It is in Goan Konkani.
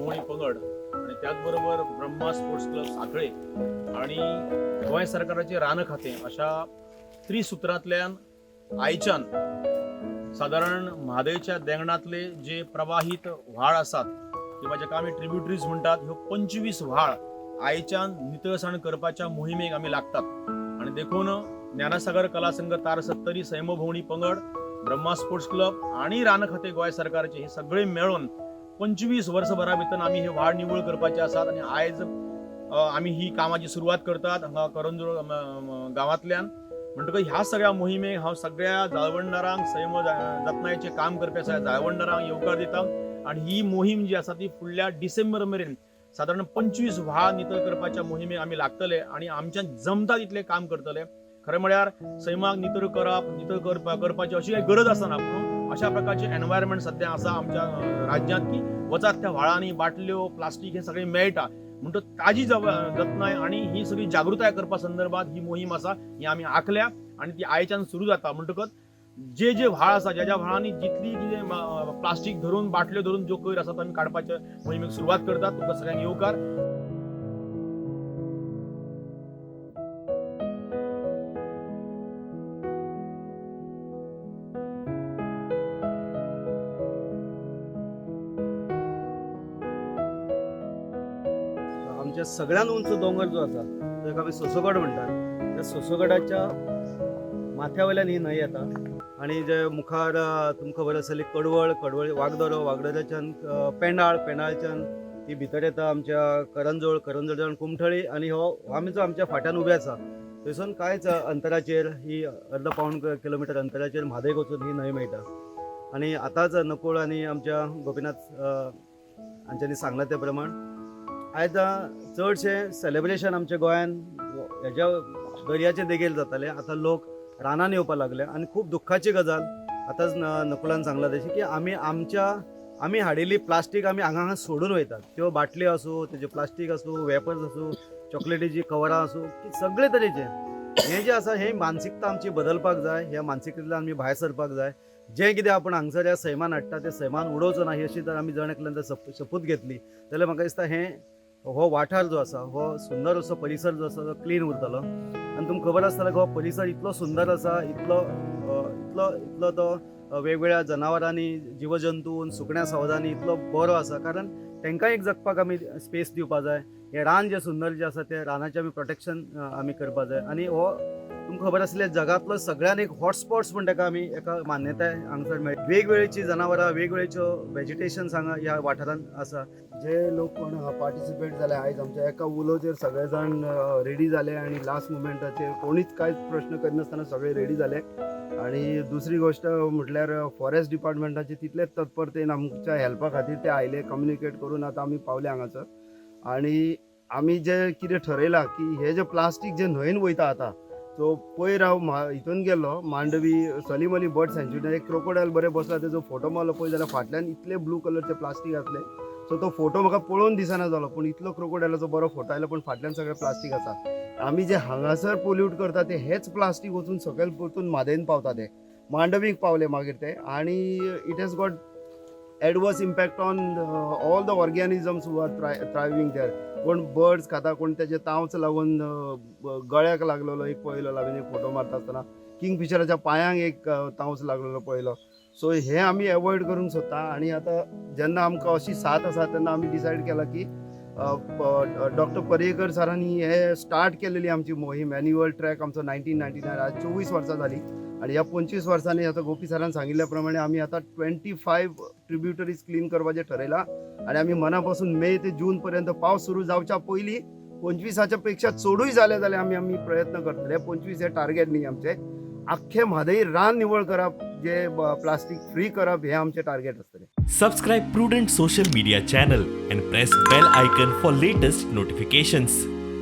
सैमभोवणी पंगड आणि त्याचबरोबर ब्रह्मा स्पोर्ट्स क्लब साखळे आणि गोंय सरकाराचे रान खातें अशा त्रिसुत्रांतल्यान आयच्यान सादारण म्हादयच्या देंगणांतले जे प्रवाहीत व्हाळ आसात किंवा जाका आमी ट्रिब्युटरीज म्हणटात, ह्यो 25 व्हाळ आयच्यान नितळसाण करपाच्या मोहिमेक आमी लागतात. आणि देखून ज्ञानसागर कला संघ तार सत्तरी, सैमभोवणी पंगड, ब्रह्मा स्पोर्ट्स क्लब आणि रान खाते गोंय सरकारचे हे सगळे मेळून 25 वर्सभरा भितर आमी हे व्हाळ निवळ करपाचे आसात. आणि आयज आमी ही कामाची सुरवात करतात हांगा करंजोळ गांवांतल्यान. म्हणटकच ह्या सगळ्या मोहिमेक हांव सगळ्या जाळवणदारांक, सैम जतनायेचें काम करपी आसा जाळवणदारांक येवकार दिता. आणि ही मोहीम जी आसा ती फुडल्या डिसेंबर मेरेन सादारण 25 व्हाळ नितळ करपाच्या मोहिमेक आमी लागतले आणि आमच्यान जमता तितलें काम करतले. खरें म्हळ्यार सैमाक नितळ करप, नितळ करपाची अशी काही गरज आसना, पूण अशा प्रकारचे एनवायरमेंट सध्या आसा आमच्या राज्यांत की वचात त्या व्हाळांनी बाटल्यो, प्लास्टीक हे सगळें मेळटा. म्हणटच ताजी जतनाय आणि ही सगळी जागृताय करपा संदर्भात ही मोहीम आसा. ही आमी आंखल्या आणि ती आयच्यान सुरू जाता. म्हणटकच जे जे व्हाळ आसा, ज्या ज्या व्हाळांनी जितली कितें प्लास्टीक धरून, बाटल्यो धरून ज्यो कोयर आसा तो आमी काडपाच्या मोहिमेक सुरवात करतात. तुमकां सगळ्यांक येवकार. आमच्या सगळ्यात उंच दोंगर जो आसा ताका आमी सोसोगड म्हणटात. त्या सोसोगडाच्या माथ्या वयल्यान ही न्हंय येता आनी जे मुखार तुमकां खबर आसतली कडवळ, कडवळ वागदरो, वागदऱ्याच्यान पेंडाळ, पेंडाळच्यान ती भितर येता आमच्या करंजोळ, करंजोळच्यान कुमठळी आनी हो आमी जो आमच्या फाट्यान उबे आसा थंयसून कांयच अंतराचेर ही अर्द पाऊण किलोमिटर अंतराचेर म्हादयक वचून ही न्हंय मेळटा. आनी आतांच नकूळ आनी आमच्या गोपीनाथ हांच्यांनी सांगलां ते प्रमाण आयज चडशें सेलेब्रेशन आमच्या गोंयान हेज्या दर्याचे देगेर जातालें. आतां लोक रानान येवपाक लागले आनी खूब दुख्खाची गजाल, आतांच नकुलान सांगलां तशें की आमी आमच्या आमी हाडिल्ली प्लास्टीक आमी हांगा हांगा सोडून वयतात. त्यो बाटल्यो आसूं, तेज्यो प्लास्टीक आसूं, वेपर्स आसूं, चॉकलेटीची कवरां आसूं, की सगळे तरेचे हें जें आसा हें मानसिकता आमची बदलपाक जाय. ह्या मानसिकतेंतल्यान आमी भायर सरपाक जाय. जें कितें आपूण हांगसर ह्या सैमान हाडटा तें सैमान उडोवचो ना ही अशी जर आमी जण एकल्यान जर शपूत घेतली जाल्यार म्हाका दिसता हें हो वाठार जो आसा, हो सुंदर असो परिसर जो आसा तो क्लीन उरतलो. आनी तुमकां खबर आसतलें हो परिसर इतलो सुंदर आसा, इतलो इतलो इतलो तो वेगवेगळ्या जनावरांनी, जीवजंतू, सुकण्या सावदांनी इतलो बरो आसा, कारण तांकां एक जगपाक आमी स्पेस दिवपा जाय. हें रान जें सुंदर जें आसा तें रानाचें आमी प्रोटेक्शन आमी करपा जाय. आनी हो तुमकां खबर आसलें जगांतलो सगळ्यान एक हॉटस्पॉट्स म्हण ताका आमी एका मान्यताय हांगसर मेळ्ळी. वेगवेगळीची जनावरां, वेगवेगळेच्यो वेजिटेशन हांगा ह्या वाठारांत आसा. जे लोक कोण पार्टिसिपेट जाले आयज आमच्या एका उलोचेर सगळे जाण रेडी जाले आनी लास्ट मुमेंटाचेर कोणीच कांयच प्रश्न करिनासतना सगळे रेडी जाले. आनी दुसरी गोश्ट म्हटल्यार फॉरेस्ट डिपार्टमेंटाचे तितलेच तत्परतेन आमच्या हेल्पा खातीर ते आयले, कम्युनिकेट करून आतां आमी पावले हांगासर. आनी आमी जे कितें ठरयलां की हे जे प्लास्टीक जे न्हंयेन वयता आतां, सो पयर हांव हितून गेल्लो मांडवी सलीम अली बर्ड सँच्युरी, एक क्रोकोडायल बरें बसला तेजो फोटो मारलो पळय जाल्यार फाटल्यान इतले ब्लू कलरचे प्लास्टीक आसले. सो तो फोटो म्हाका पळोवन दिसना जालो, पूण इतलो क्रोकोडायलाचो बरो फोटो आयलो, पूण फाटल्यान सगळें प्लास्टीक आसा. आमी जे हांगासर पोल्यूट करता ते हेच प्लास्टीक वचून सकयल परतून म्हादयन पावता, ते मांडवीक पावले मागीर ते आनी it has got adverse impact on all the organisms who are thriving there. कोण बर्ड्स खाता, कोण तेजे तांवच लागून गळ्याक लागलेलो एक पळयलो हांवें एक फोटो मारता आसतना, किंगफिशराच्या पांयांक एक तांवस लागलेलो पळयलो. सो हे आमी एवॉयड करूंक सोदता. आनी आतां जेन्ना आमकां अशी साथ आसा तेन्ना आमी डिसायड केला की डॉक्टर पर्येकर सरांनी हे स्टार्ट केलेली आमची मोहीम एन्युअल ट्रॅक आमचो 1999, आज 24 वर्सां जाली. आनी ह्या 25 वर्सांनी आतां गोपी सरान सांगिल्ल्या प्रमाणे आमी आतां 25 ट्रिब्युटरीज क्लीन करपाचें ठरयलां. आनी आमी मना पासून मे ते जून पर्यंत पावस सुरू जावच्या पयलीं 25च्या पेक्षा चडूय जाले जाल्यार आमी आमी प्रयत्न करतले. 25 हे टार्गेट न्ही आमचे, आख्खे म्हादई रान निवळ करप, जे प्लास्टीक फ्री करप हे आमचे टार्गेट आसतले. Subscribe Prudent Social Media channel and press bell icon for latest notifications.